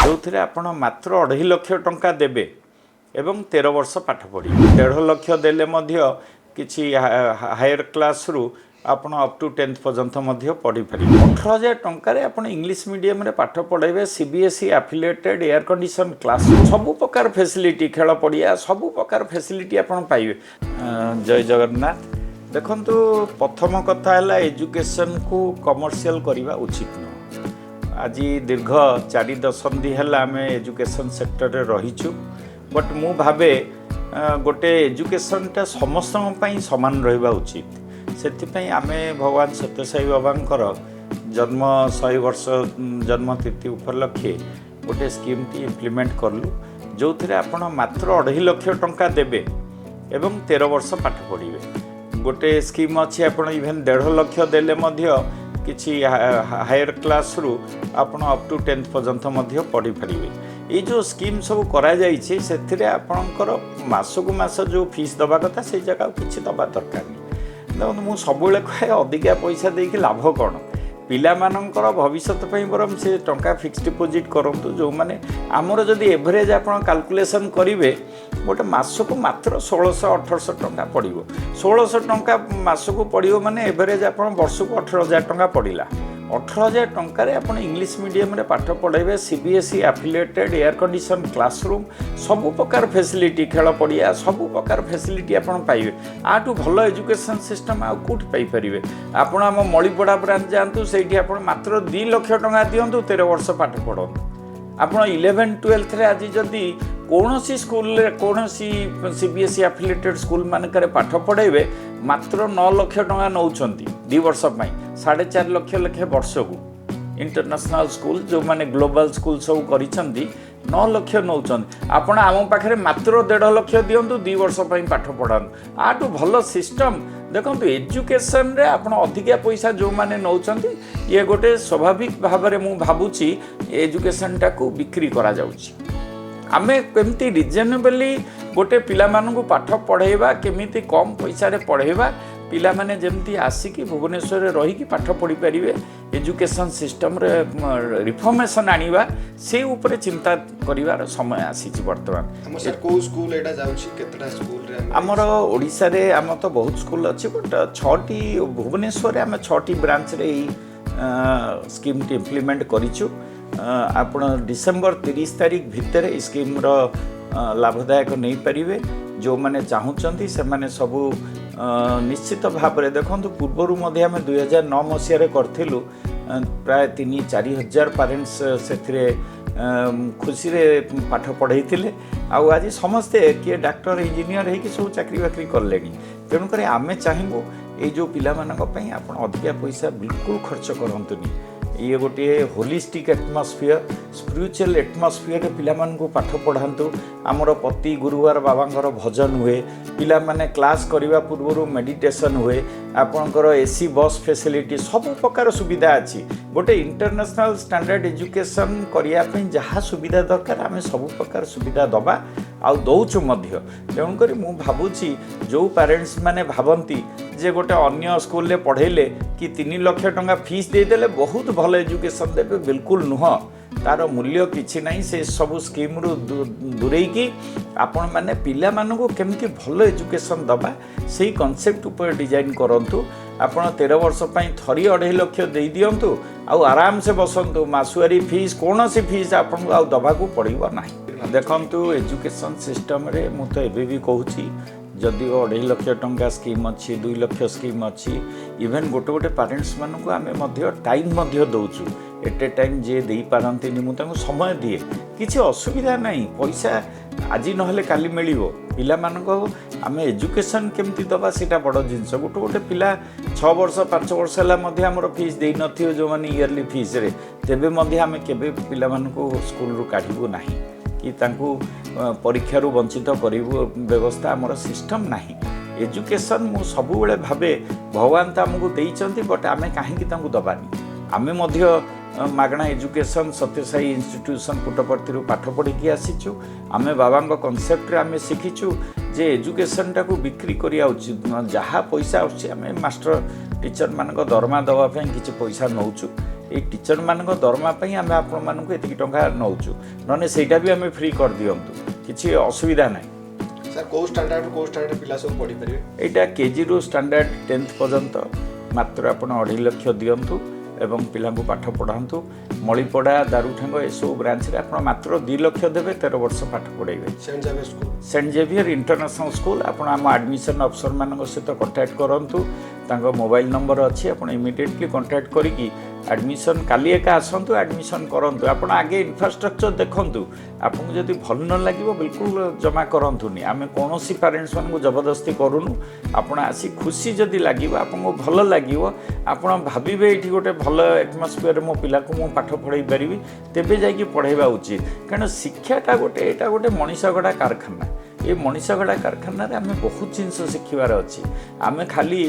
ଯେଉଁଥିରେ ଆପଣ ମାତ୍ର 2.5 ଲକ୍ଷ ଟଙ୍କା ଦେବେ ଏବଂ 13 ବର୍ଷ ପାଠ ପଢ଼ିବେ। 1.5 ଲକ୍ଷ ଦେଲେ ମଧ୍ୟ କିଛି ହାୟର କ୍ଲାସ୍ରୁ ଆପଣ ଅପ୍ ଟୁ 10th ପର୍ଯ୍ୟନ୍ତ ମଧ୍ୟ ପଢ଼ିପାରିବେ। 18,000 ଟଙ୍କାରେ ଆପଣ ଇଂଲିଶ ମିଡ଼ିୟମରେ ପାଠ ପଢ଼ାଇବେ। CBSE affiliated air condition class, ସବୁ ପ୍ରକାର ଫେସିଲିଟି, ଖେଳ ପଡ଼ିଆ, ସବୁ ପ୍ରକାର ଫେସିଲିଟି ଆପଣ ପାଇବେ। ଜୟ ଜଗନ୍ନାଥ। ଦେଖନ୍ତୁ, ପ୍ରଥମ କଥା ହେଲା ଏଜୁକେସନକୁ କମର୍ସିଆଲ କରିବା ଉଚିତ ନୁହଁ। ଆଜି ଦୀର୍ଘ 4 ଦଶନ୍ଧି ହେଲା ଆମେ ଏଜୁକେସନ୍ ସେକ୍ଟରରେ ରହିଛୁ, ବଟ୍ ମୁଁ ଭାବେ ଗୋଟେ ଏଜୁକେସନ୍ଟା ସମସ୍ତଙ୍କ ପାଇଁ ସମାନ ରହିବା ଉଚିତ। ସେଥିପାଇଁ ଆମେ ଭଗବାନ ସତ୍ୟସାଇ ବାବାଙ୍କର ଜନ୍ମ 100 ବର୍ଷ ଜନ୍ମତିଥି ଉପଲକ୍ଷେ ଗୋଟେ ସ୍କିମ୍ଟି ଇମ୍ପ୍ଲିମେଣ୍ଟ କଲୁ, ଯେଉଁଥିରେ ଆପଣ ମାତ୍ର 2.5 ଲକ୍ଷ ଟଙ୍କା ଦେବେ ଏବଂ 13 ବର୍ଷ ପାଠ ପଢ଼ିବେ। ଗୋଟେ ସ୍କିମ୍ ଅଛି, ଆପଣ ଇଭେନ୍ 1.5 ଲକ୍ଷ ଦେଲେ ମଧ୍ୟ କିଛି ହାୟର କ୍ଲାସ୍ରୁ ଆପଣ ଅପ୍ ଟୁ 10th ପର୍ଯ୍ୟନ୍ତ ମଧ୍ୟ ପଢ଼ିପାରିବେ। ଏଇ ଯେଉଁ ସ୍କିମ୍ ସବୁ କରାଯାଇଛି, ସେଥିରେ ଆପଣଙ୍କର ମାସକୁ ମାସ ଯେଉଁ ଫିସ୍ ଦେବା କଥା, ସେଇ ଜାଗାକୁ କିଛି ଦେବା ଦରକାର ନାହିଁ। ଦେଖନ୍ତୁ, ମୁଁ ସବୁବେଳେ କହେ, ଅଧିକା ପଇସା ଦେଇକି ଲାଭ କ'ଣ? ପିଲାମାନଙ୍କର ଭବିଷ୍ୟତ ପାଇଁ ବରଂ ସେ ଟଙ୍କା ଫିକ୍ସଡ ଡିପୋଜିଟ୍ କରନ୍ତୁ। ଯେଉଁମାନେ ଆମର ଯଦି ଏଭରେଜ୍ ଆପଣ କାଲକୁଲେସନ୍ କରିବେ, ଗୋଟେ ମାସକୁ ମାତ୍ର 1600 1800 ଟଙ୍କା ପଡ଼ିବ। 1600 ଟଙ୍କା ମାସକୁ ପଡ଼ିବ ମାନେ ଏଭରେଜ୍ ଆପଣ ବର୍ଷକୁ 18,000 ଟଙ୍କା ପଡ଼ିଲା। 18,000 ଟଙ୍କାରେ ଆପଣ ଇଂଲିଶ ମିଡ଼ିୟମରେ ପାଠ ପଢ଼ାଇବେ। CBSE affiliated air condition classroom, ସବୁ ପ୍ରକାର ଫେସିଲିଟି, ଖେଳ ପଡ଼ିଆ, ସବୁ ପ୍ରକାର ଫେସିଲିଟି ଆପଣ ପାଇବେ। ୟାଠୁ ଭଲ ଏଜୁକେସନ୍ ସିଷ୍ଟମ୍ ଆଉ କେଉଁଠି ପାଇପାରିବେ ଆପଣ? ଆମ ମଳିପଡ଼ା ବ୍ରାଞ୍ଚ ଯାଆନ୍ତୁ, ସେଇଠି ଆପଣ ମାତ୍ର 2 ଲକ୍ଷ ଟଙ୍କା ଦିଅନ୍ତୁ, 13 ବର୍ଷ ପାଠ ପଢ଼ନ୍ତୁ। ଆପଣ 11 12ରେ ଆଜି ଯଦି କୌଣସି ସ୍କୁଲରେ, କୌଣସି CBSE affiliated school ମାନଙ୍କରେ ପାଠ ପଢ଼ାଇବେ, ମାତ୍ର 9 ଲକ୍ଷ ଟଙ୍କା ନେଉଛନ୍ତି 2 ବର୍ଷ ପାଇଁ, 4.5 ଲକ୍ଷ ଲେଖେ ବର୍ଷକୁ। ଇଣ୍ଟରନ୍ୟାସନାଲ୍ ସ୍କୁଲ, ଯେଉଁମାନେ ଗ୍ଲୋବାଲ୍ ସ୍କୁଲ ସବୁ କରିଛନ୍ତି, 9 ଲକ୍ଷ ନେଉଛନ୍ତି। ଆପଣ ଆମ ପାଖରେ ମାତ୍ର 1.5 ଲକ୍ଷ ଦିଅନ୍ତୁ, 2 ବର୍ଷ ପାଇଁ ପାଠ ପଢ଼ାନ୍ତୁ। ୟାଠୁ ଭଲ ସିଷ୍ଟମ୍? ଦେଖନ୍ତୁ, ଏଜୁକେସନରେ ଆପଣ ଅଧିକା ପଇସା ଯେଉଁମାନେ ନେଉଛନ୍ତି, ଇଏ ଗୋଟେ ସ୍ୱାଭାବିକ ଭାବରେ ମୁଁ ଭାବୁଛି ଏଜୁକେସନଟାକୁ ବିକ୍ରି କରାଯାଉଛି। ଆମେ କେମିତି ରିଜନେବଲି ଗୋଟେ ପିଲାମାନଙ୍କୁ ପାଠ ପଢ଼େଇବା, କେମିତି କମ୍ ପଇସାରେ ପଢ଼େଇବା, ପିଲାମାନେ ଯେମିତି ଆସିକି ଭୁବନେଶ୍ୱରରେ ରହିକି ପାଠ ପଢ଼ିପାରିବେ, ଏଜୁକେସନ୍ ସିଷ୍ଟମରେ ରିଫର୍ମେସନ୍ ଆଣିବା, ସେଇ ଉପରେ ଚିନ୍ତା କରିବାର ସମୟ ଆସିଛି ବର୍ତ୍ତମାନ। ଆମ ସାର୍, କୋଉ ସ୍କୁଲ ଏଇଟା ଯାଉଛି? କେତେଟା ସ୍କୁଲରେ ଆମେ? ଆମର ଓଡ଼ିଶାରେ ଆମର ତ ବହୁତ ସ୍କୁଲ ଅଛି, ବଟ୍ ଛଅଟି, ଭୁବନେଶ୍ୱରରେ ଆମେ ଛଅଟି ବ୍ରାଞ୍ଚରେ ଏଇ ସ୍କିମ୍ଟି ଇମ୍ପ୍ଲିମେଣ୍ଟ କରିଛୁ। ଆପଣ ଡିସେମ୍ବର 30 ତାରିଖ ଭିତରେ ଏଇ ସ୍କିମ୍ର ଲାଭଦାୟକ ନେଇପାରିବେ। ଯେଉଁମାନେ ଚାହୁଁଛନ୍ତି, ସେମାନେ ସବୁ ନିଶ୍ଚିତ ଭାବରେ ଦେଖନ୍ତୁ, ପୂର୍ବରୁ ମଧ୍ୟ ଆମେ 2009 ମସିହାରେ କରିଥିଲୁ। ପ୍ରାୟ 3-4 ହଜାର ପ୍ୟାରେଣ୍ଟସ୍ ସେଥିରେ ଖୁସିରେ ପାଠ ପଢ଼େଇଥିଲେ। ଆଉ ଆଜି ସମସ୍ତେ କିଏ ଡାକ୍ତର, ଇଞ୍ଜିନିୟର ହେଇକି ସବୁ ଚାକିରି ବାକିରି କଲେଣି। ତେଣୁକରି ଆମେ ଚାହିଁବୁ, ଏଇ ଯେଉଁ ପିଲାମାନଙ୍କ ପାଇଁ ଆପଣ ଅଧିକା ପଇସା ବିଲକୁଲ ଖର୍ଚ୍ଚ କରନ୍ତୁନି। ଇଏ ଗୋଟିଏ ହୋଲିଷ୍ଟିକ୍ ଆଟମସ୍ଫିୟର, ସ୍ପିରିଚୁଆଲ୍ ଆଟମସ୍ଫିୟରରେ ପିଲାମାନଙ୍କୁ ପାଠ ପଢ଼ାନ୍ତୁ। ଆମର ପ୍ରତି ଗୁରୁବାର ବାବାଙ୍କର ଭଜନ ହୁଏ। ପିଲାମାନେ କ୍ଲାସ୍ କରିବା ପୂର୍ବରୁ ମେଡ଼ିଟେସନ୍ ହୁଏ। ଆପଣଙ୍କର ଏସି ବସ୍ ଫେସିଲିଟି, ସବୁ ପ୍ରକାର ସୁବିଧା ଅଛି। ଗୋଟେ ଇଣ୍ଟରନ୍ୟାସନାଲ୍ ଷ୍ଟାଣ୍ଡାର୍ଡ଼ ଏଜୁକେସନ୍ କରିବା ପାଇଁ ଯାହା ସୁବିଧା ଦରକାର, ଆମେ ସବୁ ପ୍ରକାର ସୁବିଧା ଦେବା ଆଉ ଦେଉଛୁ ମଧ୍ୟ। ତେଣୁକରି ମୁଁ ଭାବୁଛି, ଯେଉଁ ପ୍ୟାରେଣ୍ଟସ୍ ମାନେ ଭାବନ୍ତି ଯେ ଗୋଟେ ଅନ୍ୟ ସ୍କୁଲରେ ପଢ଼େଇଲେ କି 3 ଲକ୍ଷ ଟଙ୍କା ଫିସ୍ ଦେଇଦେଲେ ବହୁତ ଭଲ ଏଜୁକେସନ୍ ଦେବେ, ବିଲକୁଲ ନୁହଁ। ତାର ମୂଲ୍ୟ କିଛି ନାହିଁ। ସେ ସବୁ ସ୍କିମ୍ରୁ ଦୂରେଇକି ଆପଣମାନେ ପିଲାମାନଙ୍କୁ କେମିତି ଭଲ ଏଜୁକେସନ୍ ଦେବା, ସେଇ କନସେପ୍ଟ ଉପରେ ଡିଜାଇନ୍ କରନ୍ତୁ। ଆପଣ 13 ବର୍ଷ ପାଇଁ ଥରେ 2.5 ଲକ୍ଷ ଦେଇଦିଅନ୍ତୁ ଆଉ ଆରାମସେ ବସନ୍ତୁ। ମାସୁଆରୀ ଫିସ୍, କୌଣସି ଫିସ୍ ଆପଣଙ୍କୁ ଆଉ ଦେବାକୁ ପଡ଼ିବ ନାହିଁ। ଦେଖନ୍ତୁ, ଏଜୁକେସନ୍ ସିଷ୍ଟମ୍ରେ ମୁଁ ତ ଏବେ ବି କହୁଛି, ଯଦିଓ 2.5 ଲକ୍ଷ ଟଙ୍କା ସ୍କିମ୍ ଅଛି, 2 ଲକ୍ଷ ସ୍କିମ୍ ଅଛି, ଇଭେନ୍ ଗୋଟେ ଗୋଟେ ପ୍ୟାରେଣ୍ଟସ୍ମାନଙ୍କୁ ଆମେ ମଧ୍ୟ ଟାଇମ୍ ମଧ୍ୟ ଦେଉଛୁ। ଏଟ୍ ଏ ଟାଇମ୍ ଯିଏ ଦେଇପାରନ୍ତିନି, ମୁଁ ତାଙ୍କୁ ସମୟ ଦିଏ। କିଛି ଅସୁବିଧା ନାହିଁ, ପଇସା ଆଜି ନହେଲେ କାଲି ମିଳିବ। ପିଲାମାନଙ୍କ ଆମେ ଏଜୁକେସନ୍ କେମିତି ଦେବା, ସେଇଟା ବଡ଼ ଜିନିଷ। ଗୋଟେ ଗୋଟେ ପିଲା 6 ବର୍ଷ, 5 ବର୍ଷ ହେଲା ମଧ୍ୟ ଆମର ଫିସ୍ ଦେଇନଥିବେ, ଯେଉଁମାନେ ଇୟରଲି ଫିସ୍ରେ, ତେବେ ମଧ୍ୟ ଆମେ କେବେ ପିଲାମାନଙ୍କୁ ସ୍କୁଲରୁ କାଢ଼ିବୁ ନାହିଁ କି ତାଙ୍କୁ ପରୀକ୍ଷାରୁ ବଞ୍ଚିତ କରିବୁ ବ୍ୟବସ୍ଥା ଆମର ସିଷ୍ଟମ୍ ନାହିଁ। ଏଜୁକେସନ୍ ମୁଁ ସବୁବେଳେ ଭାବେ, ଭଗବାନ ତ ଆମକୁ ଦେଇଛନ୍ତି, ବଟ୍ ଆମେ କାହିଁକି ତାଙ୍କୁ ଦେବାନି? ଆମେ ମଧ୍ୟ ମାଗଣା ଏଜୁକେସନ୍ ସତ୍ୟସାଇ ଇନଷ୍ଟିଟ୍ୟୁସନ୍ ପୁଟପର୍ତ୍ତିରୁ ପାଠ ପଢ଼ିକି ଆସିଛୁ। ଆମେ ବାବାଙ୍କ କନସେପ୍ଟରେ ଆମେ ଶିଖିଛୁ ଯେ ଏଜୁକେସନ୍ଟାକୁ ବିକ୍ରି କରିବା ଉଚିତ ନୁହଁ। ଯାହା ପଇସା ଆସୁଛି, ଆମେ ମାଷ୍ଟର ଟିଚରମାନଙ୍କ ଦରମା ଦେବା ପାଇଁ କିଛି ପଇସା ନେଉଛୁ। ଏଇ ଟିଚରମାନଙ୍କ ଦରମା ପାଇଁ ଆମେ ଆପଣମାନଙ୍କୁ ଏତିକି ଟଙ୍କା ନେଉଛୁ, ନହେଲେ ସେଇଟା ବି ଆମେ ଫ୍ରି କରିଦିଅନ୍ତୁ, କିଛି ଅସୁବିଧା ନାହିଁ। ସାର୍, କୋଉ ଷ୍ଟାଣ୍ଡାର୍ଡ, କୋଉ ଷ୍ଟାଣ୍ଡାର୍ଡ ପିଲା ସବୁ ପଢିପାରିବେ? ଏଇଟା କେଜିରୁ ଷ୍ଟାଣ୍ଡାର୍ଡ 10th ପର୍ଯ୍ୟନ୍ତ। ମାତ୍ର ଆପଣ 2.5 ଲକ୍ଷ ଦିଅନ୍ତୁ ଏବଂ ପିଲାଙ୍କୁ ପାଠ ପଢ଼ାନ୍ତୁ। ମଳିପଡ଼ା, ଦାରୁଠେଙ୍ଗ ଏସବୁ ବ୍ରାଞ୍ଚରେ ଆପଣ ମାତ୍ର 2 ଲକ୍ଷ ଦେବେ, 13 ବର୍ଷ ପାଠ ପଢ଼ାଇବେ। Saint Xavier school. Saint Xavier international school. ଆପଣ ଆମ ଆଡ଼ମିସନ୍ ଅଫିସରମାନଙ୍କ ସହିତ କଣ୍ଟାକ୍ଟ କରନ୍ତୁ। ତାଙ୍କ ମୋବାଇଲ ନମ୍ବର ଅଛି। ଆପଣ ଇମିଡ଼ିଏଟଲି କଣ୍ଟାକ୍ଟ କରିକି ଆଡ଼ମିସନ୍, କାଲି ଏକା ଆସନ୍ତୁ, ଆଡ଼ମିସନ୍ କରନ୍ତୁ। ଆପଣ ଆଗେ ଇନଫ୍ରାଷ୍ଟ୍ରକ୍ଚର ଦେଖନ୍ତୁ। ଆପଣଙ୍କୁ ଯଦି ଭଲ ନ ଲାଗିବ, ବିଲକୁଲ ଜମା କରନ୍ତୁନି। ଆମେ କୌଣସି ପ୍ୟାରେଣ୍ଟସମାନଙ୍କୁ ଜବରଦସ୍ତି କରୁନୁ। ଆପଣ ଆସି ଖୁସି ଯଦି ଲାଗିବ, ଆପଣଙ୍କୁ ଭଲ ଲାଗିବ, ଆପଣ ଭାବିବେ ଏଇଠି ଗୋଟେ ଭଲ ଆଟମସ୍ଫିୟରରେ ମୋ ପିଲାକୁ ମୁଁ ପାଠ ପଢ଼ାଇ ପାରିବି, ତେବେ ଯାଇକି ପଢ଼ାଇବା ଉଚିତ। କାରଣ ଶିକ୍ଷାଟା ଗୋଟେ, ଏଇଟା ଗୋଟେ ମଣିଷ ଗଢ଼ା କାରଖାନା। ଏ ମଣିଷ ଗଢ଼ା କାରଖାନାରେ ଆମେ ବହୁତ ଜିନିଷ ଶିଖିବାର ଅଛି। ଆମେ ଖାଲି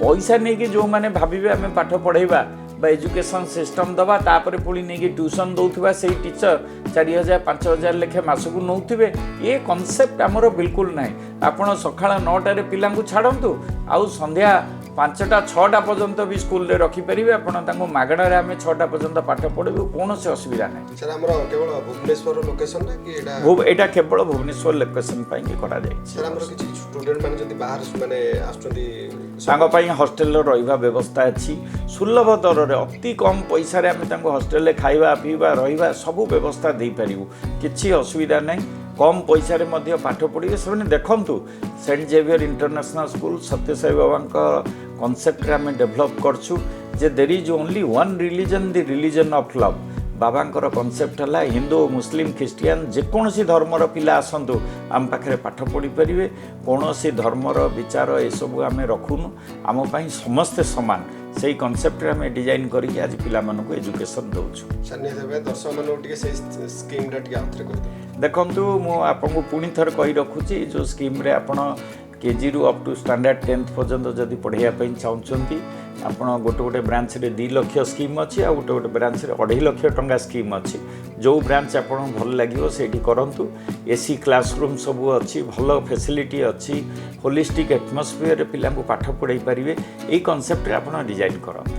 ପଇସା ନେଇକି ଯେଉଁମାନେ ଭାବିବେ ଆମେ ପାଠ ପଢ଼ାଇବା ବା ଏଜୁକେସନ୍ ସିଷ୍ଟମ୍ ଦେବା, ତାପରେ ପୁଣି ନେଇକି ଟ୍ୟୁସନ୍ ଦେଉଥିବା ସେଇ ଟିଚର 4000, 5000 ଲେଖେ ମାସକୁ ନେଉଥିବେ, ଏ କନସେପ୍ଟ ଆମର ବିଲକୁଲ ନାହିଁ। ଆପଣ ସକାଳ 9ଟାରେ ପିଲାଙ୍କୁ ଛାଡ଼ନ୍ତୁ, ଆଉ ସନ୍ଧ୍ୟା 5ଟା, 6ଟା ପର୍ଯ୍ୟନ୍ତ ବି ସ୍କୁଲରେ ରଖିପାରିବେ ଆପଣ ତାଙ୍କୁ। ମାଗଣାରେ ଆମେ 6ଟା ପର୍ଯ୍ୟନ୍ତ ପାଠ ପଢ଼ିବୁ, କୌଣସି ଅସୁବିଧା ନାହିଁ। ସାର୍, ଆମର କେବଳ ଭୁବନେଶ୍ୱର ଲୋକେସନ ନା କି ଏଇଟା? ଏଇଟା କେବଳ ଭୁବନେଶ୍ୱର ଲୋକେସନ୍ ପାଇଁକି କରାଯାଇଛି। ସାର୍, ଆମର କିଛି ଷ୍ଟୁଡେଣ୍ଟ ମାନେ ଯଦି ବାହାର ମାନେ ଆସୁଛନ୍ତି? ତାଙ୍କ ପାଇଁ ହଷ୍ଟେଲରେ ରହିବା ବ୍ୟବସ୍ଥା ଅଛି। ସୁଲଭ ଦରରେ, ଅତି କମ୍ ପଇସାରେ ଆମେ ତାଙ୍କୁ ହଷ୍ଟେଲରେ ଖାଇବା, ପିଇବା, ରହିବା ସବୁ ବ୍ୟବସ୍ଥା ଦେଇପାରିବୁ। କିଛି ଅସୁବିଧା ନାହିଁ। କମ୍ ପଇସାରେ ମଧ୍ୟ ପାଠ ପଢ଼ିବେ ସେମାନେ। ଦେଖନ୍ତୁ, saint Xavier international school Sathya Sai ବାବାଙ୍କ କନସେପ୍ଟରେ ଆମେ ଡେଭଲପ୍ କରିଛୁ ଯେ there is only one religion, the religion of love. ବାବାଙ୍କର କନସେପ୍ଟ ହେଲା ହିନ୍ଦୁ, ମୁସଲିମ, ଖ୍ରୀଷ୍ଟିଆନ, ଯେକୌଣସି ଧର୍ମର ପିଲା ଆସନ୍ତୁ, ଆମ ପାଖରେ ପାଠ ପଢ଼ିପାରିବେ। କୌଣସି ଧର୍ମର ବିଚାର ଏସବୁ ଆମେ ରଖୁନୁ। ଆମ ପାଇଁ ସମସ୍ତେ ସମାନ। ସେଇ କନସେପ୍ଟରେ ଆମେ ଡିଜାଇନ୍ କରିକି ଆଜି ପିଲାମାନଙ୍କୁ ଏଜୁକେସନ୍ ଦେଉଛୁ। ସାର୍, ନିହାତି ଭାବେ ଦର୍ଶକମାନଙ୍କୁ ଟିକେ ସେଇ ସ୍କିମ୍ଟା ଟିକେ ଆଉଥରେ କହିଦେବେ। ଦେଖନ୍ତୁ, ମୁଁ ଆପଣଙ୍କୁ ପୁଣି ଥରେ କହି ରଖୁଛି, ଯେଉଁ ସ୍କିମ୍ରେ ଆପଣ କେଜିରୁ ଅପ୍ ଟୁ ଷ୍ଟାଣ୍ଡାର୍ଡ଼ 10th ପର୍ଯ୍ୟନ୍ତ ଯଦି ପଢ଼ାଇବା ପାଇଁ ଚାହୁଁଛନ୍ତି, ଆପଣ ଗୋଟେ ଗୋଟେ ବ୍ରାଞ୍ଚରେ 2 ଲକ୍ଷ ସ୍କିମ୍ ଅଛି, ଆଉ ଗୋଟେ ଗୋଟେ ବ୍ରାଞ୍ଚରେ 2.5 ଲକ୍ଷ ଟଙ୍କା ସ୍କିମ୍ ଅଛି। ଯେଉଁ ବ୍ରାଞ୍ଚ ଆପଣଙ୍କୁ ଭଲ ଲାଗିବ, ସେଇଠି କରନ୍ତୁ। ଏସି କ୍ଲାସରୁମ୍ ସବୁ ଅଛି, ଭଲ ଫେସିଲିଟି ଅଛି, ହୋଲିଷ୍ଟିକ୍ ଆଟମସ୍ଫିୟରରେ ପିଲାଙ୍କୁ ପାଠ ପଢ଼ାଇ ପାରିବେ। ଏଇ କନସେପ୍ଟରେ ଆପଣ ଡିଜାଇନ୍ କରନ୍ତୁ।